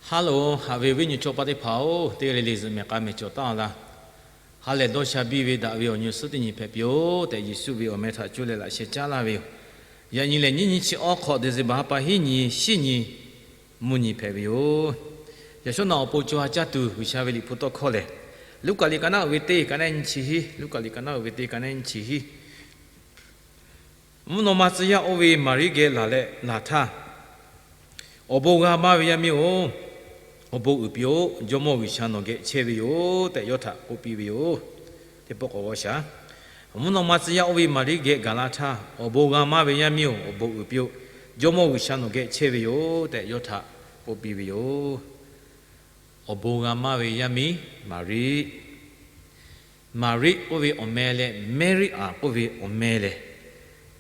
Ha loˬ, haꞈ ve awˬ viˉ nyi chaw paˆ teˇ hpaˍ-oˬ, teˇ g'aˇ le le zuhꞈ mehˬ k'a mehˬ cawˬ taˉ-a laˇ. Ha lehˬ dawˇ sha biˇ ve daꞈ ve awˬ nyi awˬ suhˉ teˇ nyi hpehꞈ piˇ-oˬ tehꞈ, Yeˍsuˆ ve awˬ meh htaꞈ cuˇ leh laꞈ sheh caˉ laˇ ve yoˬ. Yaꞈ nyi lehˬ, nyiˇ nyi chi awˉ hk'awꞈ December ha pa hiˉ nyi shiˉ nyi mvuhˇ nyi hpehꞈ ve yoˬ. Yaꞈ shawˉ naꞈ awˬ pon co ha caˇ tuˬ G'uiˬsha ve liꞈ hpu tawˇ hkawˇ lehˬ, Luˉkaꞈ liꞈ ka naˆ uiˍ ve teˇ ka naˆ nyiˇ chi hiˉ, Luˉkaꞈ liꞈ ka naˆ uiˍ ve teˇ ka naˆ nyiˇ chi hiˉ. Mvuhˇ naw ma tcuh yaˇ oˇ ve Maˍriˆ geh laˬ leh laˬ htaˇ, Awˬ bon g'a maˇ ve yaˇ miˇ-oˬ, awˬ bon uiˍ piˇ-oˆ. Jawˇmawˇ G'uiˬsha nawˬ geh chehˇ ve yoˬ tehꞈ yawˇ htaꞈ k'oˆ piˇ ve yoˬ. Teˇ pawˆ k'awꞈ g'awˇ shaˍ. Mvuhˇ naw ma tcuh yaˇ oˇ ve Maˍriˆ geh gaˬ la htaˇ, Awˬ bon g'a maˇ ve yaˇ miˇ-oˬ, awˬ bon uiˍ piˇ-oˆ. Jawˇmawˇ G'uiˬsha nawˬ geh chehˇ ve yoˬ tehꞈ yawˇ htaꞈ k'oˆ piˇ ve yoˬ. Awˬ bon g'a maˇ ve yaˇ miˇ Maˍriˆ. Maˍriˆ k'oˆ ve awˬ meh leh Mehˇriˆaˍ k'oˆ ve awˬ meh lehˬ,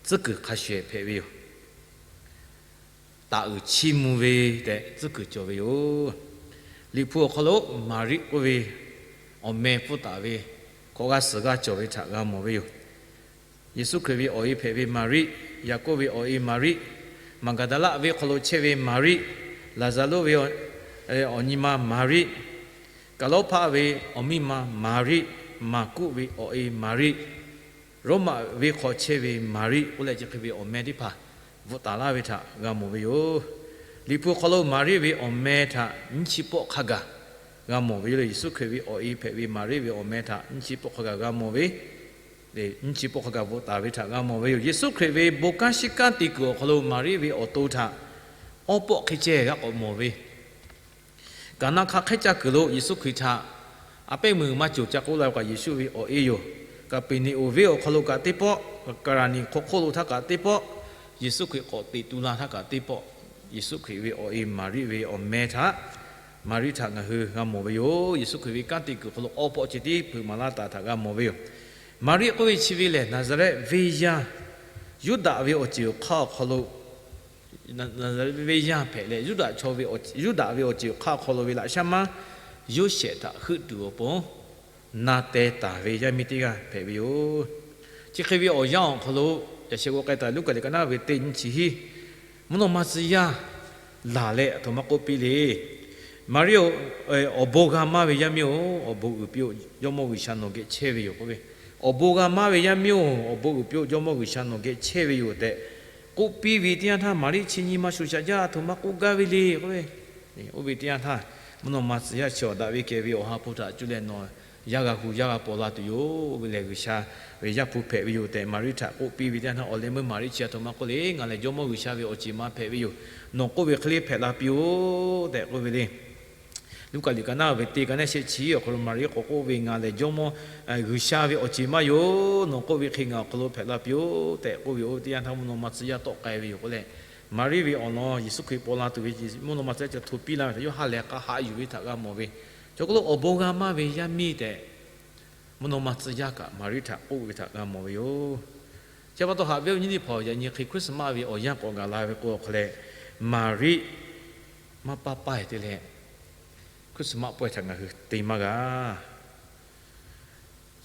tcuhˉ kuiˬ hk'a shuˍ hpehꞈ ve yoˬ. Taˍ uiˍ chiˇ mvuh ve tehꞈ tcuhˉ kuiˬ cawˬ ve yoˬ. Liꞈ hpu awˬ hk'aw lo Maˍriˆ k'oˆ ve awˬ meh pfuhˇ taˍ ve hk'awꞈ g'aˇ suhˍ g'aˇ cawˬ ve htaꞈ g'a mawˬ ve yoˬ. Yeˍsuˆ Hkriꞈ ve awˬ e hpehꞈ ve Maˍriˆ, Yaˍkoˆ ve awˬ e Maˍriˆ, Maˍgaˍdaˍlaˆ venˇ hk'aw lo chehˇ ve Maˍriˆ, Laˍzaˍruˆ ve awˬ nyi ma Maˍriˆ, Kaˍlawˇhpaˆ ve awˬ miˇ ma Maˍriˆ, Maˍkuˆ ve awˬ e Maˍriˆ, Roˉmaꞈ venˇ hk'aw chehˇ ve Maˍriˆ k'oˆ leh, chi hk'e ve awˬ meh teˇ hpaˍ bvuhꞈ taˍ laˇ ve htaꞈ g'a mawˬ ve yoˬ. Liꞈ hpu hk'aw lo Maˍriˆ ve awˬ meh htaꞈ nyiˇ chi pawˆ hk'a gaˬ g'a mawˬ ve yoˬ. Yeˍsuˆ Hkriꞈ ve awˬ e hpehꞈ ve Maˍriˆ ve awˬ meh htaꞈ nyiˇ chi pawˆ hk'a gaˬ g'a mawˬ ve, nyiˇ chi pawˆ hk'a gaˬ bvuhꞈ taˍ ve htaꞈ g'a mawˬ ve yoˬ. Yeˍsuˆ Hkriꞈ ve bon kanˉ shiˉ kanˉ te kuiˬ awˬ hk'aw lo Maˍriˆ ve awˬ to htaꞈ awˇ pawˆ hk'e ceh g'a k'awꞈ mawˬ ve, Kaˍnaˆ hk'aˇ hk'ehˉ caˇ kuiˬ lo Yeˍsuˆ Hkriꞈ htaꞈ a pehˉ meuˇ maˇ cawˬ ca k'oˆ la ve kaꞈ, Yeˍsuˆ ve awˬ e yoˬ. Kaˍpeˍneˍonˍ venˇ awˬ hk'aw lo kaꞈ teˇ pawˆ, Kaˍraˍniˍ hk'aw hk'oˆ lo htaˇ kaꞈ teˇ pawˆ, Yeˍsuˆ Hkriꞈ k'awꞈ teꞈ tu la htaˇ kaꞈ teˇ pawˆ, Yeˍsuˆ Hkriꞈ ve awˬ e Maˍriˆ ve awˬ meh htaꞈ, Maˍriˆ htaꞈ ngaˬ hui g'a mawˬ ve yoˬ. Yeˍsuˆ Hkriꞈ ve kanˉ te kuiˬ awˬ hk'aw lo awˇ pawˆ ceh tiˉ hpeuꞈ maˍ laˇ taˍ htaꞈ g'a mawˬ ve yoˬ. Maˍriˆ k'oˆ ve chi ve lehˬ, Naˍzaˍrehˆ venˇ yaˇ, Yuˇdaꞈ ve awˬ ceuˬ awˬ hk'aˇ awˬ hk'aw lo, Naˍzaˍrehˆ venˇ yaˇ hpehꞈ leh, Yuˇdaꞈ ve awˬ ceuˬ awˬ hk'aˇ awˬ hk'aw lo ve laꞈ shaˉ maˉ Yoˇsehꞈ htaꞈ heuˆ tuˬ awˬ pon na teh taˍ ve yaˇ miˇ teˇ g'aˇ hpehꞈ ve yoˬ. Chi hk'e ve awˬ yanˇ awˬ hk'aw lo, yaꞈ sheh g'aw k'ai taˍ Luˉkaꞈ liꞈ ka naˆ ve teˇ nyiˇ chi hiˉ, mvuhˇ naw ma tcuh yaˇ laˬ leh aˬ htoꞈ ma k'oˆ piˇ le. Maˍriˆ-oˬ, awˬ bon g'a maˇ ve yaˇ miˇ-oˬ, awˬ bon uiˍ piˇ-oˆ. Jawˇmawˇ G'uiˬsha nawˬ geh chehˇ ve yoˬ k'oˆ ve, Awˬ bon g'a maˇ ve yaˇ miˇ-oˬ, awˬ bon uiˍ piˇ-oˆ. Jawˇmawˇ G'uiˬsha nawˬ geh chehˇ ve yoˬ tehꞈ k'oˆ piˇ ve teˇ yanˇ htaˇ, Maˍriˆ chi nyi ma shuˍ shaꞈ jaˇ, aˬ htoꞈ ma k'oˆ gaˇ ve le k'oˆ ve, oˇ ve teˇ yanˇ htaˇ, mvuhˇ naw ma tcuh yaˇ chi awˬ daꞈ ve kehˬ ve Awˬ ha hpu htaꞈ cuˇ leh nawˬ yaˇ g'a hu yaˇ g'a paw la tuˬ yoˬ. Oˇ ve lehˬ G'uiˬsha ve Yaˇ hpu hpehꞈ ve yoˬ tehꞈ Maˍriˆ htaꞈ k'oˆ piˇ ve teˇ yanˇ htaˇ, awˬ leh meuˇ Maˍriˆ chi aˬ htoꞈ ma k'oˆ le, Ngaˬ lehˬ Jawˇmawˇ G'uiˬsha ve awˬ ceˬ ma hpehꞈ ve yoˬ. Nawˬ k'oˆ ve hk'e le hpehꞈ la piˇ-oˆ tehꞈ k'oˆ ve le. Luˉkaꞈ liꞈ ka naˆ ve teˇ ka naˆ shehˆ chi awˬ hk'aw lo Maˍriˆ k'awꞈ k'oˆ ve, Ngaˬ lehˬ Jawˇmawˇ G'uiˬsha ve awˬ ceˬ ma yoˬ. Nawˬ k'oˆ ve hk'e ngaˬ awˬ hk'aw lo hpehꞈ la piˇ-oˆ tehꞈ k'oˆ ve, oˇ ve teˇ yanˇ htaˇ mvuhˇ naw ma tcuh yaˇ tawˆ k'ai ve yoˬ k'oˆ leh, Maˍriˆ ve awˬ lawn Yeˍsuˆ Hkriꞈ paw la tuˬ ve mvuhˇ naw ma tcuh yaˇ chi hto piˇ laˇ ve htaꞈ yawˇ ha lehˬ k'a haꞈ yuˬ ve htaꞈ g'a mawˬ ve, chaw hk'aw lo awˬ bon g'a maˇ ve yaˇ miˇ tehꞈ mvuhˇ naw ma tcuh yaˇ kaꞈ Maˍriˆ htaꞈ k'oˆ ve htaꞈ g'a mawˬ ve yoˬ. Chi pa taw haꞈ ve awˬ nyi teˇ hpaˍ, yaꞈ nyi hk'e Christmas ve awˬ yanˇ k'awꞈ gaˬ la ve k'o, awˬ hk'aw leh Maˍriˆ maˇ paˇ paˇ-e te leh Christmas pawehˇ htaꞈ ngaˬ hui te maˇ g'a.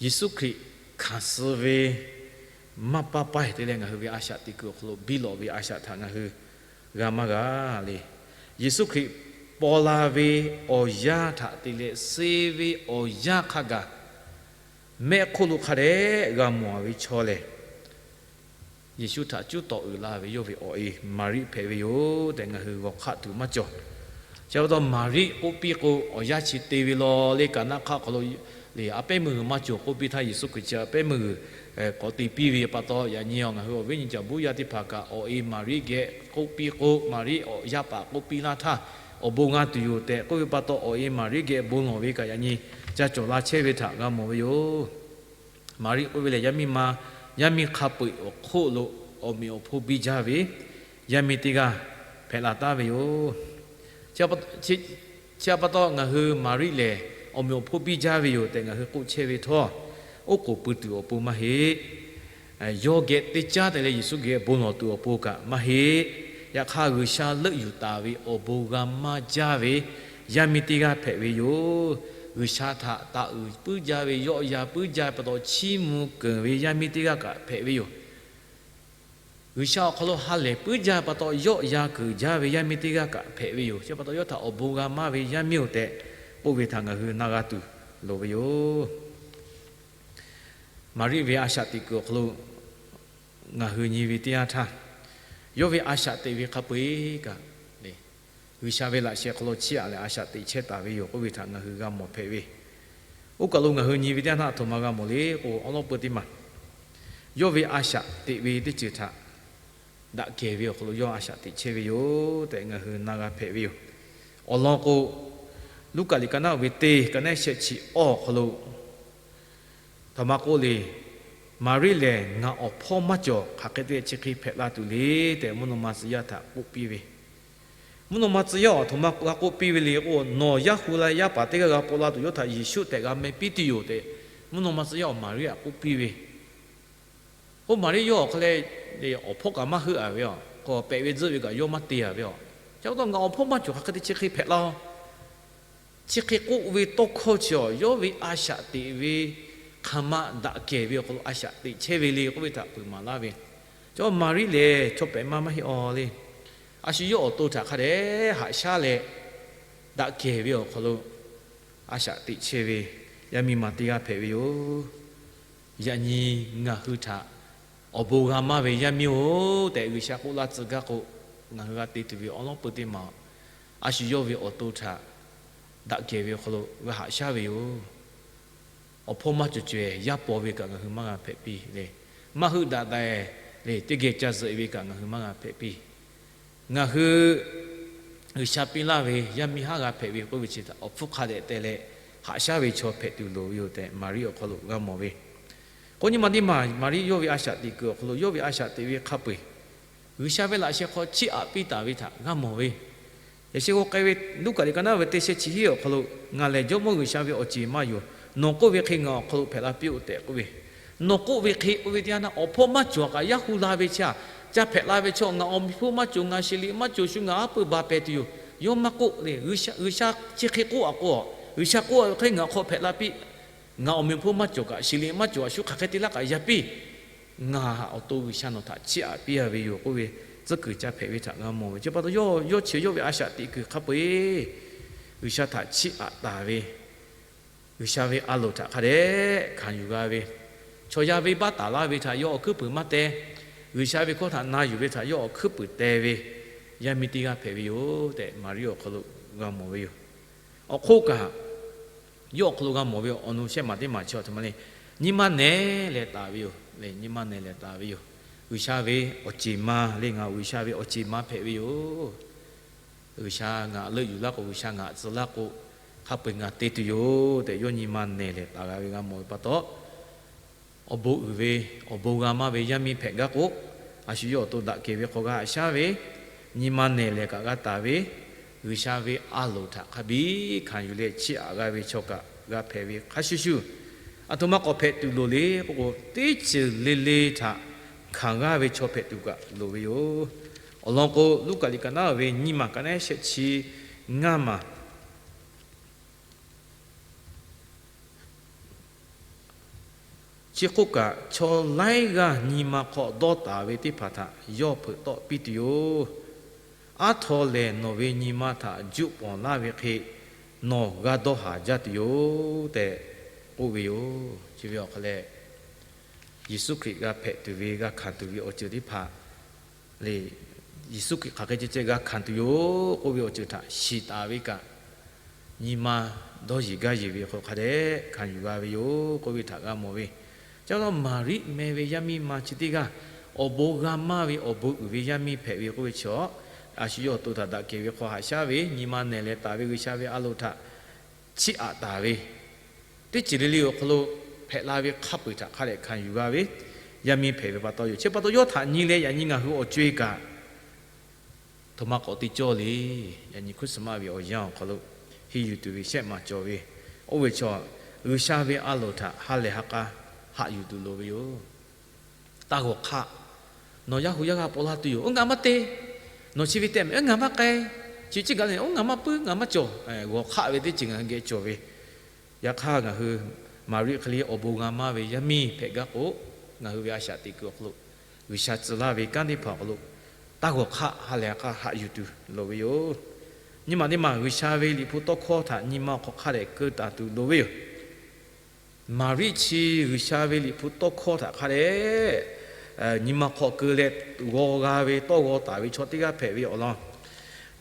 Yeˍsuˆ Hkriꞈ hkanˍ suh ve maˇ paˇ paˇ-e te leh ngaˬ hui ve a shaꞈ teꞈ kuiˬ awˬ hk'aw lo biˇ lawꞈ ve a shaꞈ htaꞈ ngaˬ hui g'a maˇ g'a le. Yeˍsuˆ Hkriꞈ paw la ve awˬ yanˇ htaꞈ te leh suh ve awˬ yanˇ hk'a gaˬ mehˆ hk'oˆ lo hk'a dehꞈ g'a mawˬ ve chaw lehˬ, Yeˍsuˆ htaꞈ cuˉ tawꞈ uiˍ la ve yawˇ ve awˬ e Maˍriˆ hpehꞈ ve yoˬ tehꞈ ngaˬ hui g'awˬ hk'aˆ tuˬ maˇ cawˬ. Chi pa taw Maˍriˆ k'oˆ piˇ k'o, awˬ yanˇ chi te ve law le, Kaˍnaˆ hk'aˆ hk'aw lo le a pehˉ meuˇ g'uiˬ maˇ cawˬ k'oˆ piˇ htaˇ, Yeˍsuˆ Hkriꞈ chi a pehˉ meuˇ g'uiˬ k'awꞈ te piˇ ve pa taw, yaꞈ nyi ngaˬ hui awˬ viˉ nyi caˬ buˇ yaˇ teˇ hpaˍ kaꞈ awˬ e Maˍriˆ geh k'oˆ piˇ k'o, Maˍriˆ awˬ yaˇ paˍ k'oˆ piˇ laˇ htaˇ, awˬ bon g'a tuˬ yoˬ tehꞈ k'oˆ ve pa taw, awˬ e Maˍriˆ geh bon lawˬ ve kaꞈ yaꞈ nyi ca cawˬ la chehˇ ve htaꞈ g'a mawˬ ve yoˬ. Maˍriˆ k'oˆ ve lehˬ, yaˇ miˇ ma, yaˇ miˇ hk'a peu-eˬ awˬ hk'oˆ lo awˬ meꞈ awˬ hponˇ biˇ jaˇ ve yaˇ miˇ teˇ g'aˇ hpehꞈ la taˍ ve yoˬ. Chi pa taw ngaˬ hui Maˍriˆ lehˬ awˬ meꞈ awˬ hponˇ biˇ jaˇ ve yoˬ tehꞈ ngaˬ hui k'oˆ chehˇ ve htawˇ, oˉ k'oˍ pui tuˬ awˬ pon maˇ heˆ. Yawˇ geh teˇ caˉ te leh Yeˍsuˆ geh bon lawˬ tuˬ awˬ pon kaꞈ maˇ heˆ. Yaꞈ hk'aˇ, G'uiˬsha leuˆ yuˬ taˍ ve awˬ bon g'a maˇ jaˇ ve yaˇ miˇ teˇ g'aˇ hpehꞈ ve yoˬ. G'uiˬsha htaꞈ taˍ uiˍ puiˉ jaˇ ve, yawˆ yan puiˉ jaˇ ve pa taw chiˇ mvuh keunˍ ve yaˇ miˇ teˇ g'aˇ kaꞈ hpehꞈ ve yoˬ. G'uiˬsha awˬ hk'aw lo ha lehˬ puiˉ jaˇ pa taw, yawˆ yan kuiˬ jaˇ ve yaˇ miˇ teˇ g'aˇ kaꞈ hpehꞈ ve yoˬ. Chi pa taw, yawˇ htaꞈ awˬ bon g'a maˇ ve yaˇ miˇ-oˬ tehꞈ k'oˆ ve htaꞈ ngaˬ hui na g'a tuˬ loˍ ve yoˬ. Maˍriˆ ve a shaꞈ teꞈ kuiˬ awˬ hk'aw lo ngaˬ hui nyi ve teˇ yanˇ htaˇ, yawˇ ve a shaꞈ teꞈ ve hk'a peu-eˬ kaꞈ, G'uiˬsha ve laꞈ sheh hk'aw lo chiˇ aꞈ leh a shaꞈ teꞈ chehˇ taˍ ve yoˬ k'oˆ ve htaꞈ ngaˬ hui g'a mawˬ hpehꞈ ve. Oˇ kaˬ lo ngaˬ hui nyi ve teˇ yanˇ htaˇ, a htoꞈ ma g'a mawˬ le k'o, awˉ lawˉ peu teˇ maˬ yawˇ ve a shaꞈ teꞈ ve teˇ ceuˬ htaꞈ daꞈ kehˬ ve awˬ hk'aw lo yawˇ a shaꞈ teꞈ chehˇ ve yoˬ tehꞈ ngaˬ hui na g'a hpehꞈ ve yoˬ. Awˬ lawn k'o, Luˉkaꞈ liꞈ ka naˉ ve teˇ, ka naˉ shehˆ chi awˇ awˬ hk'aw lo, a htoꞈ ma k'oˆ le, Maˍriˆ lehˬ ngaˬ awˬ hpawˇ maˇ cawˬ hk'aˬ hk'e te leh chi hk'e hpehꞈ la tuˬ le tehꞈ, mvuhˇ naw ma tcuh yaˇ htaꞈ k'oˆ piˇ ve. Mvuhˇ naw ma tcuh yaˇ a htoꞈ ma g'a k'oˆ piˇ ve le k'o, nawˬ yaˇ hu la yaˇ paˍ teˇ g'aˇ g'a paw la tuˬ yawˇ htaꞈ Yeˍsuˆ tehꞈ g'a meh piˇ tuˬ yoˬ tehꞈ, mvuhˇ naw ma tcuh yaˇ awˬ Maˍriˆ htaꞈ k'oˆ piˇ ve. Oˇ Maˍriˆ yawˇ awˬ hk'aw leh awˬ hpawˇ kaꞈ maˇ heuˆ-a ve a, k'awꞈ pehꞈ ve tzuhˆ ve kaꞈ yawˇ maˇ te-a ve a. Chi pa taw ngaˬ awˬ hpawˇ maˇ cawˬ hk'aˬ hk'e te chi hk'e hpehꞈ la-o. Chi hk'e k'oˆ ve tawˇ hkawˇ chi a, yawˇ ve a shaꞈ teꞈ ve hk'aˬ ma daꞈ kehˬ ve awˬ hk'aw lo a shaꞈ teꞈ chehˇ ve le k'oˆ ve htaꞈ peuˬ maˍ laˇ ve. Chaw Maˍriˆ lehˬ chaw pehꞈ ma maˇ heˆ-a le. A shu yawˇ awˬ to htaꞈ hk'a dehꞈ haꞈ shaˉ leh, daꞈ kehˬ ve awˬ hk'aw lo a shaꞈ teꞈ chehˇ ve yaˇ miˇ ma teˇ g'aˇ hpehꞈ ve yoˬ. Yaꞈ nyi ngaˬ hui htaꞈ awˬ bon g'a maˇ ve yaˇ miˇ-oˬ tehꞈ G'uiˬsha k'oˆ laˇ tcuh gaˇ k'o, ngaˬ hui g'a te tuˬ ve awˉ lawˉ peu teˇ maˬ, a shu yawˇ ve awˬ to htaꞈ daꞈ kehˬ ve awˬ hk'aw lo g'a haꞈ shaˉ ve yoˬ. Awˬ hpawˇ maˇ cawˬ caweh yaˇ paw ve kaꞈ ngaˬ hui maˇ g'a hpehꞈ piˇ le. Maˇ heuˆ daꞈ daꞈ-e le, teˇ geh ca zuhꞈ-e ve kaꞈ ngaˬ hui maˇ g'a hpehꞈ piˇ. Ngaˬ hui G'uiˬsha piˇ laˇ ve yaˇ miˇ haˉ g'a hpehꞈ ve k'oˆ ve chi htaꞈ awˬ hpfuhˇ hk'a dehꞈ teh leh haꞈ shaˉ ve chaw hpehꞈ tuˬ loˍ ve yoˬ tehꞈ Maˍriˆ awˬ hk'aw lo g'a mawˬ ve. K'o nyi ma teˇ maˬ Maˍriˆ yawˇ ve a shaꞈ teꞈ kuiˬ awˬ hk'aw lo yawˇ ve a shaꞈ teꞈ ve hk'a peu-eˬ, G'uiˬsha ve laꞈ sheh hk'aw chiˇ aꞈ piˇ taˍ ve htaꞈ g'a mawˬ ve. Yaꞈ sheh g'aw k'ai ve Luˉkaꞈ liꞈ ka naˉ ve teˇ shehˆ chi hiˉ awˬ hk'aw lo, Ngaˬ lehˬ Jawˇmawˇ G'uiˬsha ve awˬ ceˬ ma yoˬ. Nawˬ k'oˆ ve hk'e ngaˬ awˬ hk'aw lo hpehꞈ la piˇ-oˆ tehꞈ k'oˆ ve. Nawˬ k'oˆ ve hk'e k'oˆ ve teˇ yanˇ htaˇ, awˬ hpawˇ maˇ cawˬ kaꞈ yaˇ hu la ve chi a, ca hpehꞈ la ve chaw ngaˬ awˬ meꞈ hpu maˇ cawˬ, ngaˬ shiˍ liꞈ maˇ cawˬ, shu ngaˬ aˉ pui baˬ pehˍ tuˬ yoˬ. Yawˇ maˇ k'oˆ le. G'uiˬsha chi hk'e k'oˆ-a k'o, G'uiˬsha k'oˆ-a ve hk'e ngaˬ hk'aw hpehꞈ la piˇ. Ngaˬ awˬ meꞈ hpu maˇ cawˬ kaꞈ shiˍ liꞈ maˇ cawˬ, a shu hk'aˬ hk'e te laˇ kaꞈ yaˇ piˇ. Ngaˬ awˬ to G'uiˬsha nawˬ htaꞈ chiˇ aꞈ piˇ-a ve yoˬ k'oˆ ve, tcuhˉ kuiˬ ca hpehꞈ ve htaꞈ g'a mawˬ ve. Chi pa taw yawˇ, yawˇ chi yawˇ ve a shaꞈ teꞈ kuiˬ hk'a peu-eˬ G'uiˬsha htaꞈ chiˇ aꞈ taˍ ve, G'uiˬsha ve a loˍ htaꞈ hk'a dehꞈ hkanˍ yuˬ g'a ve, chaw yaˇ venˇbaˆ taˍ laˇ ve htaꞈ yawˇ awˬ hkuiˉ puiˍ maˇ teh, G'uiˬsha ve hkawˇ htaꞈ na yuˬ ve htaꞈ yawˇ awˬ hkuiˉ puiˍ teh ve yaˇ miˇ teˇ g'aˇ hpehꞈ ve yoˬ tehꞈ Maˍriˆ awˬ hk'aw lo g'a mawˬ ve yoˬ. Awˬ hk'oˆ kaꞈ, yawˇ awˬ hk'aw lo g'a mawˬ ve awˬ nu shehˆ maˬ teˇ maˬ chi a htoꞈ ma le, nyi ma nehˬ lehˬ taˍ ve yoˬ le. Nyi ma nehˬ lehˬ taˍ ve yoˬ. G'uiˬsha ve awˬ ceˬ ma le, ngaˬ G'uiˬsha ve awˬ ceˬ ma hpehꞈ ve yoˬ. G'uiˬsha ngaˬ leuˆ yuˬ laˇ k'o, G'uiˬsha ngaˬ tcuh laˇ k'o, hk'a peu-eˬ ngaˬ te tuˬ yoˬ tehꞈ yawˇ nyi ma nehˬ lehˬ taˍ g'a ve g'a mawˬ ve pa taw, awˬ bon uiˍ ve, awˬ bon g'a maˇ ve yaˇ miˇ hpehꞈ gaˇ k'o, a shu yawˇ awˬ to daꞈ kehˬ ve hk'aw g'a haꞈ shaˉ ve, nyi ma nehˬ lehˬ kaꞈ g'a taˍ ve, G'uiˬsha ve a loˍ htaꞈ hk'a biˇ hkanˍ yuˬ leh chiˇ aꞈ g'a ve chaw kaꞈ g'a hpehꞈ ve hk'a shuˍ shuˍ, a htoꞈ ma k'awꞈ hpehꞈ tuˬ loˍ le k'oˆ k'o, teˇ ceuˬ le le htaꞈ hkanˍ g'aˇ ve chaw hpehꞈ tuˬ kaꞈ loˍ ve yoˬ. Awˬ lawn k'o, Luˉkaꞈ liꞈ ka naˉ ve nyiˇ maˬ ka naˉ shehˆ chi ngaˇ maˬ Chi hk'oˆ kaꞈ, chaw laiˉ g'aˇ nyi ma hk'aw dawˇ taˍ ve teˇ hpaˍ htaꞈ yawˇ hpeuꞈ tawˆ piˇ tuˬ yoˬ. Aˉ htaw lehˬ, nawˬ ve nyi ma htaꞈ juˆ pawnˍ laˇ ve hk'e nawˬ g'a dawˇ haˍ jaˇ tuˬ yoˬ tehꞈ k'oˆ ve yoˬ. Chi ve awˬ hk'aw leh, Yeˍsuˆ Hkriꞈ g'a hpehꞈ tuˬ ve, g'a hkanˍ tuˬ ve awˬ ceuˬ teˇ hpaˍ le, Yeˍsuˆ Hkriꞈ hk'aˬ hk'e ceh ceh g'a hkanˍ tuˬ yoˬ k'oˆ ve awˬ ceuˬ htaꞈ shiˍ taˍ ve kaꞈ, nyi ma dawˇ yeˬ gaˇ yeˬ ve hk'aw hk'a dehꞈ hkanˍ yuˬ g'a ve yoˬ k'oˆ ve htaꞈ g'a mawˬ ve. Chi pa taw Maˍriˆ meh ve yaˇ miˇ ma chi teˇ g'aˇ, awˬ bon g'a maˇ ve awˬ bon uiˍ ve yaˇ miˇ hpehꞈ ve k'oˆ ve chi a, a shu yawˇ awˬ to htaꞈ daꞈ kehˬ ve hk'aw haꞈ shaˉ ve, nyi ma nehˬ leh taˍ ve G'uiˬsha ve a loˍ htaꞈ chiˇ aꞈ taˍ ve, teˇ ceuˬ le le awˬ hk'aw lo hpehꞈ la ve hk'a peu-eˬ htaꞈ hk'a dehꞈ hkanˍ yuˬ g'a ve yaˇ miˇ hpehꞈ ve pa taw yoˬ. Chi pa taw yawˇ htaꞈ nyi leh yaꞈ nyi ngaˬ hui awˬ co-e kaꞈ, aˬ htoꞈ ma k'awꞈ te cawˇ le. Yaꞈ nyi Christmas ve awˬ yanˇ awˬ hk'aw lo henˇ yuˬ tuˬ ve shehˆ maˬ cawˬ ve, oˇ ve chaw G'uiˬsha ve a loˍ htaꞈ ha lehˬ ha k'a haꞈ yuˬ tuˬ loˍ ve yoˬ. Taˇ g'awˬ hk'aˆ. Nawˬ yaˇ hu yaˇ g'a paw laˇ tuˬ yoˬ. Oˇ ngaˬ maˇ te. Nawˬ chi ve tehꞈ mehˍ, oˇ ngaˬ maˇ k'ai. Chi ve ciˉ gaˬ le, oˇ ngaˬ maˇ puiˉ, ngaˬ maˇ cawˬ. G'awˬ hk'aˆ ve teˇ ceuˬ ngaˬ hui geh cawˬ ve. Yaꞈ hk'aˇ ngaˬ hui Maˍriˆ hk'e le awˬ bon g'a maˇ ve yaˇ miˇ hpehꞈ gaˇ k'o, ngaˬ hui ve a shaꞈ teꞈ kuiˬ awˬ hk'aw lo G'uiˬsha tcuh laˇ ve kanˉ teˇ hpaˍ awˬ hk'aw lo taˇ g'awˬ hk'aˆ ha lehˬ k'a haꞈ yuˬ tuˬ loˍ ve yoˬ. Nyi maˬ teˇ maˬ G'uiˬsha ve Liꞈ hpu tawˇ hkawˇ htaꞈ nyi ma hk'aw hk'a dehꞈ keu taˍ tuˬ loˍ ve yoˬ. Maˍriˆ chi G'uiˬsha ve Liꞈ hpu tawˇ hkawˇ htaꞈ hk'a dehꞈ nyi ma hk'aw keu leh g'aw g'a ve tawˇ g'aw taˍ ve chaw teˇ g'aˇ hpehꞈ ve awˬ lawn,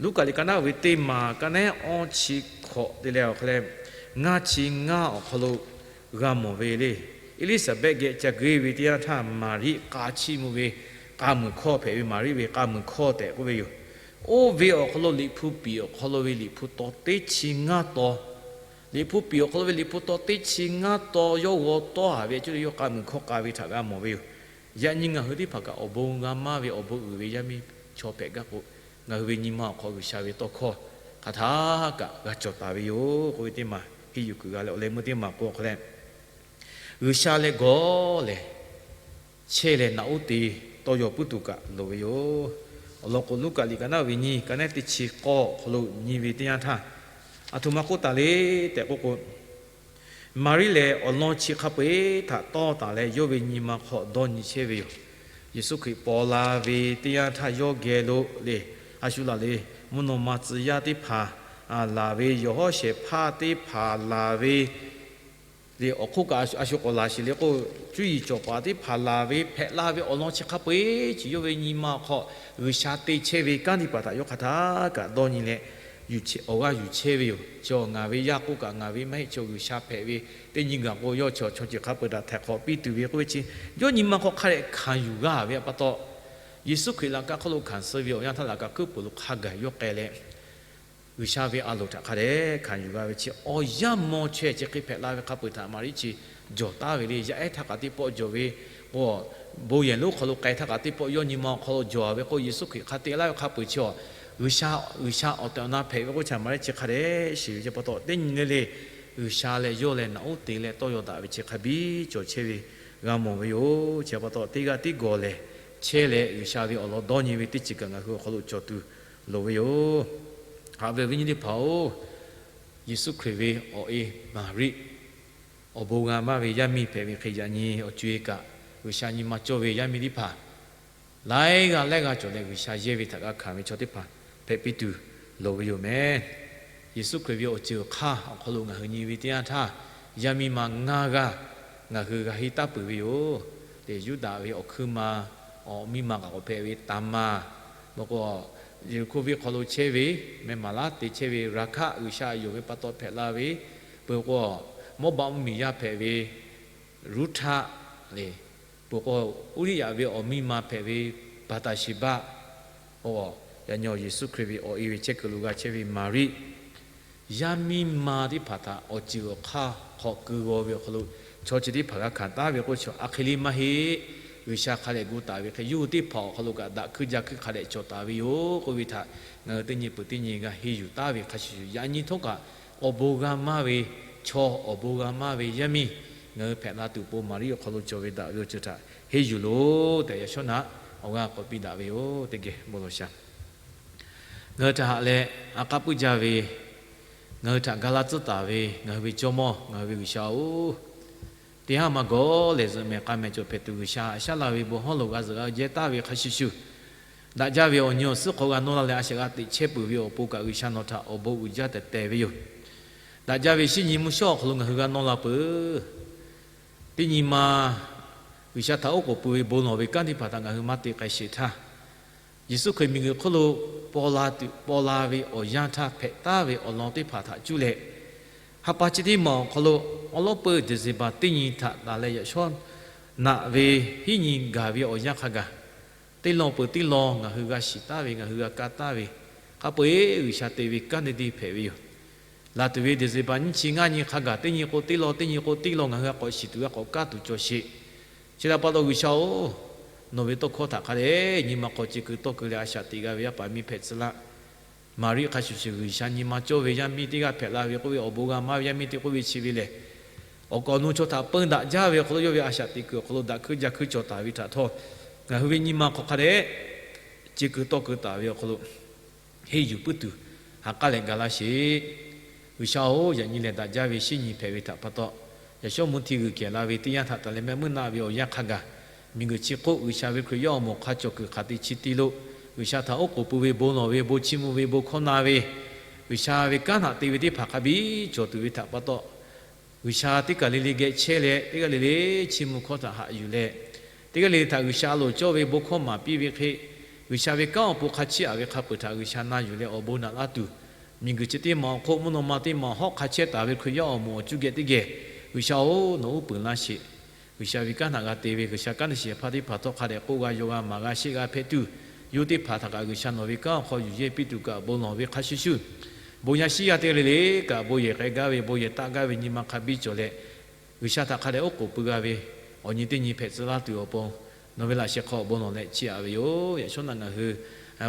Luˉkaꞈ liꞈ ka naˉ ve teˇ maˬ ka naˉ awˇ chi hkawꞈ te leh awˬ hk'a leh ngaˇ chi ngaˇ awˬ hk'aw lo g'a mawˬ ve le. Eˇliˇsaˍbehˆ geh ca guiˇ ve teˇ yanˇ htaˇ, Maˍriˆ k'a chiˇ mvuh ve k'a muiˬ hkawˇ hpehꞈ ve, Maˍriˆ ve k'a muiˬ hkawˇ tehꞈ k'oˆ ve yoˬ. Oˇ ve awˬ hk'aw lo Liꞈ hpu piˍ awˬ hk'aw lo ve Liꞈ hpu taw teˇ chi ngaˇ taw, Liꞈ hpu piˍ awˬ hk'aw lo ve Liꞈ hpu taw teˇ chi ngaˇ taw yawˇ g'aw tawˇ haˍ ve cuˇ leh yawˇ k'a muiˬ hkawˇ k'a ve htaꞈ g'a mawˬ ve yoˬ. Yaꞈ nyi ngaˬ hui teˇ hpaˍ kaꞈ awˬ bon g'a maˇ ve awˬ bon uiˍ ve yaˇ miˇ chaw hpehꞈ gaˇ k'o, ngaˬ hui ve nyi ma awˬ hk'aw G'uiˬsha ve tawˇ hkawˇ hk'aˬ htaˇ kaꞈ g'a cawˬ taˍ ve yoˬ k'oˆ ve teˇ maˬ henˇ yuˬ kuiˬ g'a leh awˬ leh meuˇ teˇ maˬ k'o hk'a leh, G'uiˬsha leh gawˇ lehˬ chehˇ leh naꞈ uˉ te tawˇ yaw puiˉ tuˬ kaꞈ loˍ ve yoˬ. Awˬ lawn k'o, Luˉkaꞈ liꞈ ka naˉ ve nyiˇ ka naˉ teˇ chi k'awˇ awˬ hk'aw lo nyi ve teˇ yanˇ htaˇ, aˬ htoꞈ ma k'oˆ taˍ le tehꞈ k'oˆ k'o, Maˍriˆ lehˬ awˬ lawn chi hk'a peu-eˬ htaꞈ tawˇ taˍ leh yawˇ ve nyi ma hk'aw dawˇ nyi chehˇ ve yoˬ. Yeˍsuˆ Hkriꞈ paw la ve teˇ yanˇ htaˇ yawˇ geh lo le, a shu laˬ le, mvuhˇ naw ma tcuh yaˇ teˇ hpaˍ laˬ ve, yawˬ hawˉ shehˍ hpaˇ teˇ hpaˍ laˬ ve le, awˬ hk'oˆ kaꞈ a shu k'awꞈ laˬ sheˍ le k'o, cuˇ yiˍ cawˬ paˍ teˇ hpaˍ laˬ ve hpehꞈ la ve awˬ lawn chi hk'a peu-eˬ chi yawˇ ve nyi ma awˬ hk'aw G'uiˬsha te chehˇ ve kanˉ teˇ hpaˍ htaꞈ yawˇ hk'aˬ htaˇ kaꞈ dawˇ nyi leh awˬ g'aˇ yuˬ chehˇ ve yoˬ. Chi ngaˬ ve yaˇ k'oˆ kaꞈ ngaˬ ve maˇ heˆ, chi G'uiˬsha hpehꞈ ve teˇ nyi gaˬ k'o, yawˇ chi chaw ceuˬ hk'a peu-eˬ htaꞈ htaiˍ hk'awꞈ piˇ tuˬ ve k'oˆ ve chi yawˇ nyi ma hk'aw hk'a dehꞈ hkanˍ yuˬ g'aˇ ve pa taw, Yeˍsuˆ Hkriꞈ laꞈ ka hk'oˆ lo hkanˍ suh ve awˬ yanˇ htaˇ laꞈ ka hkuiˉ puˍ lo hk'a gaˬ yawˇ k'ai leh, G'uiˬsha ve a loˍ htaꞈ hk'a dehꞈ hkanˍ yuˬ g'a ve chi awˬ yanˇ maw chaweh chi hk'e hpehꞈ la ve hk'a peu-eˬ htaꞈ Maˍriˆ chi jawˬ taˉ ve le. Yaˇ ehˉ htaˇ kaꞈ teˇ pawˆ jawˬ ve k'o, bon yehˬ lonˉ hk'aw lo k'ai htaˇ kaꞈ teˇ pawˆ yawˇ nyi ma awˬ hk'aw lo jawˬ ve k'o, Yeˍsuˆ Hkriꞈ hk'a te laˇ ve hk'a peu-eˬ chi a, G'uiˬsha awˬ tehˬ awˬ na hpehꞈ ve k'oˆ chi Maˍriˆ chi hk'a dehꞈ shiˍ ve chi pa taw, teˇ nyi le le G'uiˬsha leh yawˇ leh naꞈ uˉ te leh tawˇ yaw daꞈ ve chi hk'a biˇ cawˬ chehˇ ve g'a mawˬ ve yoˬ. Chi pa taw, teˇ g'aˇ tiˉ gawˬ lehˬ chehˇ leh G'uiˬsha ve awˬ lawn dawˇ nyi ve teˇ ceuˬ kaꞈ ngaˬ hui awˬ hk'aw lo cawˬ tuˬ loˍ ve yoˬ. Haꞈ ve awˬ viˉ nyi teˇ hpaˍ-oˬ, Yeˍsuˆ Hkriꞈ ve awˬ e Maˍriˆ awˬ bon g'a maˇ ve yaˇ miˇ hpehꞈ ve hk'e, yaꞈ nyi awˬ co-e kaꞈ G'uiˬsha nyi ma cawˇ ve yaˇ miˇ teˇ hpaˍ laiˉ g'aˇ laiˉ g'aˇ cawˬ leh G'uiˬsha yehˇ ve htaꞈ g'a hkanˍ ve chaw teˇ hpaˍ hpehꞈ piˇ tuˬ loˍ ve yoˬ meh. Yeˍsuˆ Hkriꞈ ve awˬ ceuˬ awˬ hk'aˇ awˬ hk'aw lo ngaˬ hui nyi ve teˇ yanˇ htaˇ, yaˇ miˇ ma ngaˇ g'aˇ ngaˬ hui g'a henˇ taˉ peuˬ ve yoˬ. Teˇ Yuˇdaꞈ ve awˬ hkuiˇ ma awˬ miˇ ma kaꞈ k'awꞈ hpehꞈ ve Taˍmaˍ, mawꞈ k'o Yeˍriˆhkoˇ venˇ hk'aw lo chehˇ ve meh maˍ laˉ te chehˇ ve Raˍhkaˆ, G'uiˬsha yonˍ ve pa taw hpehꞈ la ve, peuˬ k'o Mawˇbaˆ mvuhˇmiˬ yaˇ hpehꞈ ve Ruˇhtaˆ le, peuˬ k'o Uˇriˆyaꞈ ve awˬ miˇ ma hpehꞈ ve Baˍtaˍsheˍbaˆ, yaꞈ nyi Yeˍsuˆ Hkriꞈ ve awˬ e ve chehˇ kuiˬ lo g'a chehˇ ve Maˍriˆ, yaˇ miˇ ma teˇ hpaˍ htaꞈ awˬ ceuˬ awˬ hk'aˇ hk'aw keu g'aw ve awˬ hk'aw lo chaw chi teˇ hpaˍ g'a hkanˍ taˉ ve k'oˆ chi a hk'e le maˇ heˆ. G'uiˬsha hk'a dehꞈ gu taˍ ve hk'e, yawˇ hui teˇ hpaˍ awˬ hk'aw lo kaꞈ daꞈ hkuiˇ ja hkuiˇ hk'a dehꞈ cawˬ taˍ ve yoˬ k'oˆ ve htaꞈ ngaˬ hui teˇ nyi peuˬ teˇ nyi g'a henˇ yuˬ taˉ ve hk'a shuˍ shuˍ, yaꞈ nyi htawˇ kaꞈ awˬ bon g'a maˇ ve chaw, awˬ bon g'a maˇ ve yaˇ miˇ ngaˬ hui hpehꞈ la tuˬ po Maˍriˆ awˬ hk'aw lo cawˬ ve daꞈ ve awˬ ceuˬ htaꞈ henˇ yuˬ loˬ tehꞈ yaꞈ shawˉ naꞈ awˬ g'aˇ k'awꞈ piˇ daꞈ ve yoˬ. Teˇ geh bon lawˬ shaˍ. Ngaˬ hui htaꞈ haꞈ leh a k'aˉ puiˉ jaˇ ve, ngaˬ hui htaꞈ ga laˇ tcuhˉ taˍ ve ngaˬ hui ve Jawˇmawˇ, ngaˬ hui ve G'uiˬsha-oˬ, teˇ haˉ maˇ gawˬ lehˬ zuhꞈ mehˍ k'a mehˍ cawˬ hpehꞈ tuˬ G'uiˬsha, a shaˉ la ve bon hawˉ lo g'a zuhꞈ g'a jehˇ taˍ ve hk'a shuˍ shuˍ, daꞈ jaˇ ve awˬ nyi awˬ suhˉ hk'aw g'a nawˇ la leh a shaꞈ g'a teꞈ chehˇ peuˬ ve awˬ pon kaꞈ G'uiˬsha nawˬ htaꞈ awˬ bon uiˍ jaˇ tehˬ tehˬ ve yoˬ. Daꞈ jaˇ ve shinˉ nyi mvuhˇ shawˉ awˬ hk'aw lo ngaˬ hui g'a nawˇ la peuˬ. Teˇ nyi ma G'uiˬsha htaꞈ oˉ k'oˍ pui ve bon lawˬ ve kanˉ teˇ hpaˍ htaꞈ ngaˬ hui maˇ te k'ai sheˍ htaˇ, Yeˍsuˆ Hkriꞈ miˬguiˬ hk'oˆ lo paw la tuˬ paw la ve awˬ yanˇ htaˇ hpehꞈ taˍ ve awˬ lawn teˇ hpaˍ htaꞈ cuˇ leh, ha pa chi teˇ maˬ awˬ hk'aw lo awˉ lawˉ peuˇ December teˇ nyi htaꞈ taˍ leh yaꞈ shawˉ naꞈ ve hiˉ nyi gaˬ ve awˬ yanˇ hk'a gaˬ, teˇ lawn peuˬ teˇ lawn ngaˬ hui g'a shiˍ taˍ ve, ngaˬ hui g'a kaˇ taˍ ve, hk'a peu-eˬ G'uiˬsha te ve kanˉ teˇ deˇ hpehꞈ ve yoˬ. Laˬ tuˬ ve December nyiˇ chi ngaˇ nyi hk'a gaˬ teˇ nyi k'o teˇ lawn, teˇ nyi k'o teˇ lawn ngaˬ hui g'a k'awꞈ shiˍ tuˬ g'a k'awꞈ kaˇ tuˬ cawˬ sheˍ. Chi htaꞈ pa taw G'uiˬsha-oˬ, nawˬ ve tawˇ hkawˇ htaꞈ hk'a dehꞈ nyi ma hk'aw ce keu tawˇ keu leh a shaꞈ teꞈ g'a ve yaˇ paˍ miˇ hpehꞈ tcuh laˇ. Maˍriˆ hk'a shuˍ shuˍ G'uiˬsha nyi ma cawˇ ve yaˇ miˇ teˇ g'aˇ hpehꞈ la ve k'oˆ ve awˬ bon g'a maˇ ve yaˇ miˇ teˇ k'oˆ ve chi ve lehˬ, awˬ kaˍ awˬ nu chaw htaꞈ peun daꞈ jaˇ ve awˬ hk'aw lo yawˇ ve a shaꞈ teꞈ kuiˬ awˬ hk'aw lo daꞈ hkuiˇ ja hkuiˇ cawˬ taˍ ve htaꞈ htawˇ, ngaˬ hui ve nyi ma hk'aw hk'a dehꞈ ce keu tawˇ keu taˍ ve awˬ hk'aw lo henˇ yuˬ puiˉ tuˬ ha k'aˉ leh ga laˇ sheˍ. G'uiˬsha-oˬ, yaꞈ nyi lehˬ daꞈ jaˇ ve shinˉ nyi hpehꞈ ve htaꞈ pa taw, yaꞈ shawˉ mvuhˇ hti g'uiˬ kehˬ la ve teˇ yanˇ htaꞈ taˍ leh mehˆ meuˇ naˆ ve awˬ yanˇ hk'a gaˬ, Miˬguiˬ chi hk'oˆ G'uiˬsha ve Hkriꞈ yaˇ awˬ moˍ hk'a cawˬ kuiˬ hk'aˬ te chi ti lo, G'uiˬsha htaꞈ oˉ k'oˍ pui ve, bon lawˬ ve, bon chiˇ mvuh ve, bon hkawˇ na ve, G'uiˬsha ve kanˉ htaꞈ te ve teˇ hpaˍ hk'a biˇ cawˬ tuˬ ve htaꞈ pa taw, G'uiˬsha teˇ kaˬ le le geh chehˇ leh, teˇ g'aˇ le le chiˇ mvuh hkawˇ htaꞈ haꞈ yuˬ leh, teˇ g'aˇ le le htaꞈ G'uiˬsha a loˍ cawˇ ve bon hkawˇ maˍ piˇ ve hk'e, G'uiˬsha ve kanˉ awˬ pon hk'a chiˇ aꞈ ve hk'a peuˬ htaꞈ G'uiˬsha na yuˬ leh awˬ bon naꞈ laˇ tuˬ, miˬguiˬ chi teˇ maˬ awˬ hk'oˆ mvuhˇ naw ma teˇ maˬ hawˉ hk'a chehˇ taˍ ve Hkriꞈ yaˇ awˬ moˍ awˬ cuˇ geh teˇ geh, G'uiˬsha-oˬ, nawˬ uˉ peunˍ laˇ sheˍ. G'uiˬsha ve kanˉ htaꞈ g'a te ve, G'uiˬsha kanˉ te shehˍ hpaˇ teˇ hpaˍ htawˇ hk'a dehꞈ k'oˆ g'a yaw g'a maˍ g'a sheˆ g'a hpehꞈ tuˬ, yawˇ teˇ hpaˍ htaꞈ kaꞈ G'uiˬsha nawˬ ve kanˉ awˬ hk'aw yuˬ yehˇ piˇ tuˬ kaꞈ bon lawˬ ve hk'a shuˍ shuˍ, bon yaˇ shiˉ yaˇ teˇ g'aˇ le le kaꞈ bon yehˬ k'ai gaˇ ve, bon yehˬ taˆ gaˇ ve nyi ma hk'a biˇ cawˬ leh, G'uiˬsha htaꞈ hk'a dehꞈ oˉ k'oˍ pui g'a ve awˬ nyi teˇ nyi hpehꞈ tcuh laˇ tuˬ awˬ pon, nawˬ ve laꞈ sheh hk'aw bon lawˬ leh chiˇ aꞈ ve yoˬ. Yaꞈ shawˉ naꞈ ngaˬ hui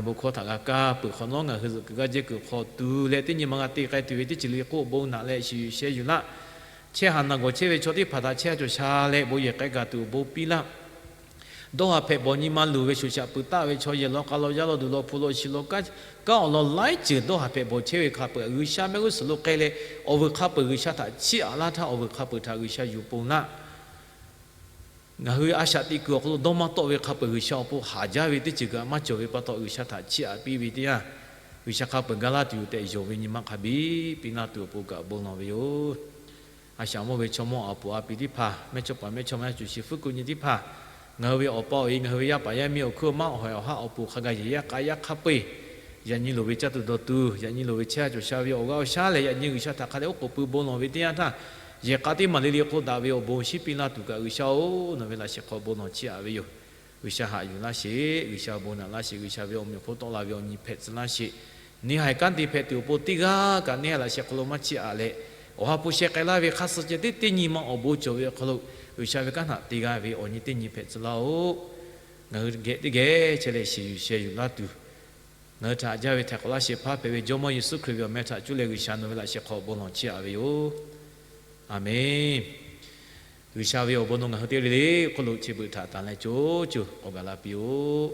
bon hkawˇ htaꞈ g'a kaˇ peuˬ hk'awꞈ nawˉ, ngaˬ hui zuhꞈ kuiˬ g'aˇ jehˇ kuiˬ hk'aw tu leh teˇ nyi ma g'a te k'ai tuˬ ve teˇ ceuˬ le k'oˆ awˬ bon naꞈ leh shiˍ yuˬ sheh yuˬ laˇ. Chehˇ haˍ naˬ gawˬ chehˇ ve chaw teˇ hpaˍ htaꞈ chehˇ haˍ cawˬ sha leh bon yehˬ k'ai gaˬ tuˬ awˬ bon piˇ laˇ. Dawˇ haˍ hpehꞈ bawˬ nyi ma luˬ ve shoꞈ shaꞈ peuˬ taˆ ve chaw yehˬ law k'a law yaˇ law duˬ law hpu law shi law, kanˉ awˬ lawn laiˉ ceuˬ dawˇ haˍ hpehꞈ bawˬ chehˇ ve hk'a peuˬ G'uiˬsha mehˆ g'uˇ suhˍ lo k'ai leh, awˬ vuiˬ hk'a peuˬ G'uiˬsha htaꞈ chiˇ aꞈ laˇ htaˇ, awˬ vuiˬ hk'a peuˬ htaꞈ G'uiˬsha yuˬ ponˬ laˇ. Ngaˬ hui a shaꞈ teꞈ kuiˬ awˬ hk'aw lo dawˇ maˇ tawˆ ve hk'a peuˬ G'uiˬsha awˬ pon haˍ jaˇ ve teˇ ceuˬ kaꞈ maˇ cawˬ ve pa taw, G'uiˬsha htaꞈ chiˇ aꞈ piˇ ve teˇ yanˇ, G'uiˬsha hk'a peuˬ gaˇ laˇ tuˬ yoˬ tehꞈ yonˍ ve nyi ma hk'a biˇ piˇ laˇ tuˬ awˬ pon kaꞈ bon lawˬ ve yoˬ. A shaꞈ mawˇ ve chaw mawˇ a puˍ a pi teˇ hpaˍ, mehˇchawˇpaˍ mehˇchawˇma yaˇ cuˬ shiˍ fuˉ kuˆ nyi teˇ hpaˍ, ngaˬ hui ve awˬ pa awˬ e, ngaˬ hui ve yaˇ paˍ yaˇ miˇ awˬ hkuiˉ awˬ maˇ awˬ hawehˬ awˬ haˉ awˬ pon hk'a gaˬ yehˬ yaˇ k'a yaˇ hk'a peu-eˬ, yaꞈ nyi loˍ ve caˇ tuˬ dawˬ tuˬ, yaꞈ nyi loˍ ve chehˇ haˍ cawˬ sha ve awˬ g'aˇ awˬ shaˉ lehˬ, yaꞈ nyi G'uiˬsha htaꞈ hk'a dehꞈ oˉ k'oˍ pui bon lawˬ ve teˇ yanˇ htaˇ, yehˬ k'a teˇ maˬ le le k'oˆ daꞈ ve awˬ bon shinˉ piˇ laˇ tuˬ kaꞈ G'uiˬsha-oˬ, nawˬ ve laꞈ sheh hk'aw bon lawˬ chiˇ aꞈ ve yoˬ. G'uiˬsha haꞈ yuˬ laˇ sheˍ. G'uiˬsha bon naꞈ laˇ sheˍ. G'uiˬsha ve awˬ meꞈ awˬ hponˇ tawˆ la ve awˬ nyi hpehꞈ tcuh laˇ sheˍ. Neˇ haiˬ kanˉ te hpehꞈ tuˬ awˬ pon teˇ g'aˇ kaꞈ neˇ haiˬ laꞈ sheh hk'aw lo maˇ chiˇ aꞈ leh, awˬ ha hpu sheh k'ai laˇ ve hk'aˇ suh ceh teˇ teˇ nyi ma awˬ bon cawˬ ve awˬ hk'aw lo, G'uiˬsha ve kanˉ htaꞈ te g'a ve awˬ nyi teˇ nyi hpehꞈ tcuh laˇ-oˆ. Ngaˬ hui geh teˇ geh chehˇ leh shiˍ yuˬ sheh yuˬ laˇ tuˬ, ngaˬ hui htaꞈ haꞈ jaˇ ve htaiˍ hk'awꞈ laˇ sheh hpaˇ hpehꞈ ve Jawˇmawˇ Yeˍsuˆ Hkriꞈ ve awˬ meh htaꞈ cuˇ leh G'uiˬsha nawˬ ve laꞈ sheh hk'aw bon lawˬ chiˇ aꞈ ve yoˬ. Aˬmenˍ. G'uiˬsha ve awˬ bon nawˬ ngaˬ hui teˇ g'aˇ le le hk'oˆ lo chi beuꞈ htaꞈ tanˬ leh co co k'awꞈ gaˬ la piˇ-oˆ.